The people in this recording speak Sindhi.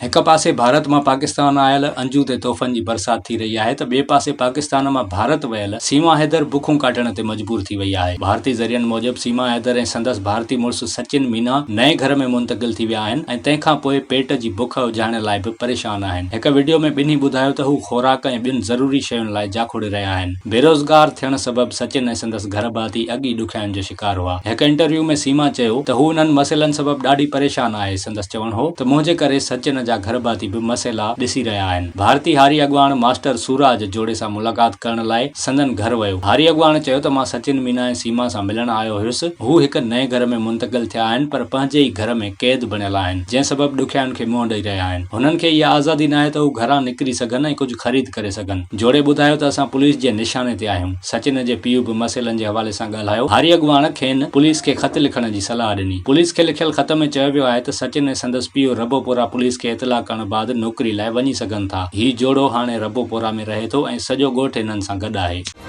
هڪ پاسي ڀارت مان پاڪستان آيل انجو تي تحفن جي برسات ٿي رهي آهي ته ٻئي پاسي پاڪستان مان ڀارت ويل سيما حيدر بکون ڪاٽڻ تي مجبور ٿي وئي آهي. ڀارتي ذريعن موجب سيما حيدر ۽ سندس ڀارتي مڙس سچن مينا نئين گهر ۾ منتقل ٿي ويا آهن ۽ تنهن کان پوء پيٽ جي بک اجهائڻ لاء به پريشان آهن. هڪ وڊيو ۾ ٻنهي ٻڌايو ته هو خوراڪ ۽ ٻين ضروري شين لاء جاکوڙي رهيا آهن. بيروزگار ٿيڻ سبب سچن ۽ سندس گهرڀاتي اڳ ئي ڏکيائين جو شڪار هئا. هڪ انٽرويو ۾ سيما چيو ته هو انهن مسئلن سبب ڏاڍي پريشان آهي. سندس چوڻ هو ته منهنجي ڪري سچن جا گهرڀاتي به مسئلا ڏسي رهيا آهن. ڀارتي هاري اڳواڻ ماسٽر سوراج جوڙي سان ملاقات ڪرڻ لاء سندن گهر ويو. هاري اڳواڻ چيو ته مان سچن مينا ۽ سيما سان ملڻ آيو هيس. هو هڪ نئين گهر ۾ منتقل ٿيا آهن پر پنهنجي ئي گهر ۾ قيد بڻيل آهن جنهن سبب ڏکيائين کي منهن ڏئي رهيا آهن. هنن کي اها آزادي ناهي ته هو گهران نڪري سگهن ۽ ڪجهه خريد ڪري سگهن. جوڙي ٻڌايو ته اسان پوليس جي نشاني تي آهيون. سچن جي پيء به مسئلن جي حوالي سان ڳالهايو. هاري اڳواڻ کين پوليس کي خط لکڻ جي صلاح ڏني. پوليس کي لکيل خط ۾ چيو ويو آهي ته سچن ۽ سندس پيء ربوپورا پوليس کي اطلاع ڪرڻ بعد نوڪري لاء وڃي سگهن ٿا. هي جوڙو هاڻي ربوپورا ۾ رهي ٿو ۽ سڄو ڳوٺ هنن سان گڏ آهي.